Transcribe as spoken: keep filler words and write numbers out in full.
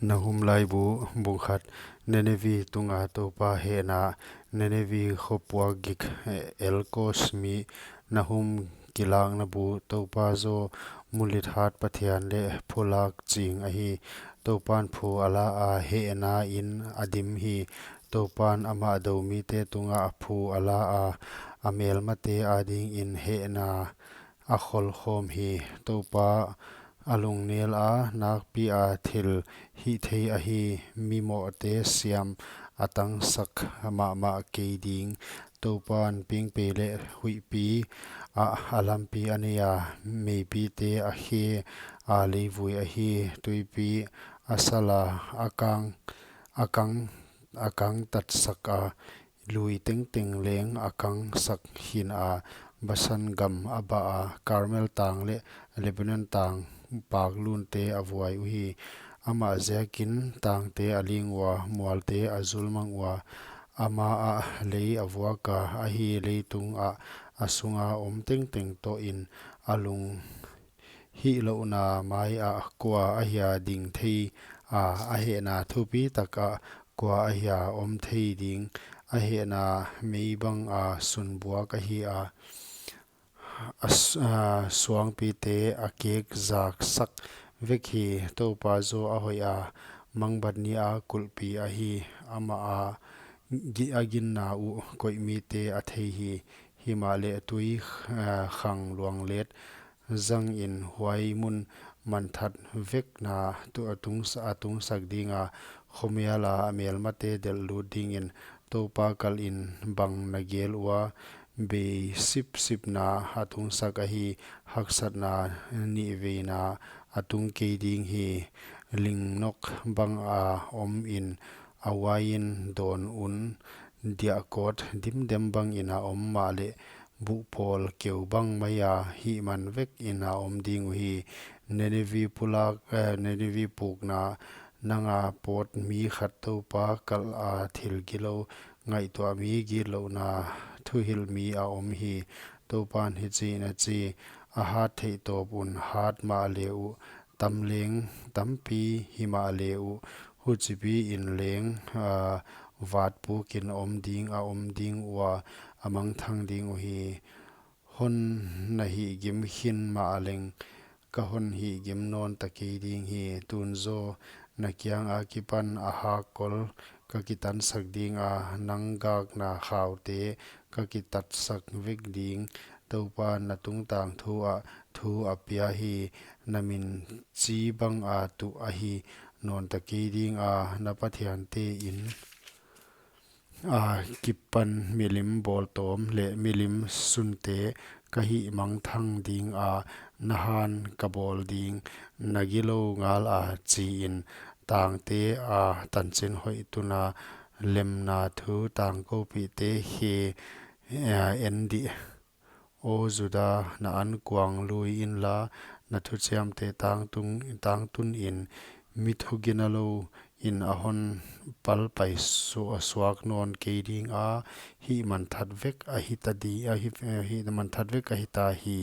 Nahum laibu bung khat. Nineveh tunga Toupa hehna. Nineveh khopuak gik, eh, Elkos mi. Nahum kilakna bu. Toupa zaw mulit hat Pathian leh phulak ching ahi. Toupan phu a la a, hehna in a dim hi. Toupan amah doumite tungah phu a la a, a melmate adingin hehna a kholkhawm hi. Toupa a lungnel a, nakpi a thil hihthei ahi. Mimawhte siam a tangsak mahmah kei ding. Toupan pingpei leh huihpi ah a lampi a nei a, meipite a khe a leivui ahi. Tuipi a sal a, a kang, a kang, a kangtatsak a, lui tengteng leng a kangsak hi a. Basan gam a bah a, Karmel tang leh Lebanon tang paklunte a vuai uhi. Amah ziakin tangte a ling ua, mualte a zulmang ua. Amah a lei a vuak a, ahi leitung ah a sunga om tengteng toh in a lung hihlouhna mai ah kua ahia ding thei a, a hehna thupitak ah kua ahia om thei ding, a hehna mei bang a sunbuak ahi a, a s-, a suangpite a kekzaksak vek hi. Toupa zaw a hoih a, mangbatni a kulhpi ahi. Amah a gi-, a ginna uh koih mite a thei hi. Himahleh tui, eh, khang luanglet zangin huai mun manthat vekna tu a tung, a tungsak ding a, khomial a a melmate delh lut dingin Toupa kalhin bang na gel ua, bei sipsipna a tungsak ahi, haksatna nihveina a tung kei ding hi. Lingnok bang a om in a uain dawn un, diahkawt dimdem bangin a om mahleh buhpawl keu bang mai a hihman vekin a om ding uhi. Nineveh pulak, eh, Nineveh pukna. Nang a pawt mi khat Toupa kalh a thil gilou ngaihtuah mi gitlouhna thuhilh mi a om hi. Toupan hichiin a chi, a hat theih tawp un hat mahle uh, tam leng tampi hi mahle uh, huchipi in leng, ah, vatpukin om ding a om ding ua, a mangthang ding uhi. Hon na hihgim khin mahleng, ka hon hihgim nawn ta kei ding hi. Tun zaw na kiang akipan a hakkol ka kitansak ding a, nang gakna khaute ka kitatsak vek ding. Toupan na tungtang thu ah thu a pia hi, na min chi bang a tuh ahi nawn ta kei ding a, na pathiante in a kipan milim bawltawm leh milim sunte ka hihmangthang ding a, na han ka bawl ding, na gilou ngal a chi in. Tangte a tanchin hoih tun a, lemna thu tangkoupihte khe, eh, en dih. Aw Juda, na ankuang lui inla, na thuchiamte tangtung, tangtun in, mi thugina lou in a hon palpai su-, suak nawn kei ding a, hihmanthat vek a hita di, a hi, eh, hihmanthat vek a hita hi.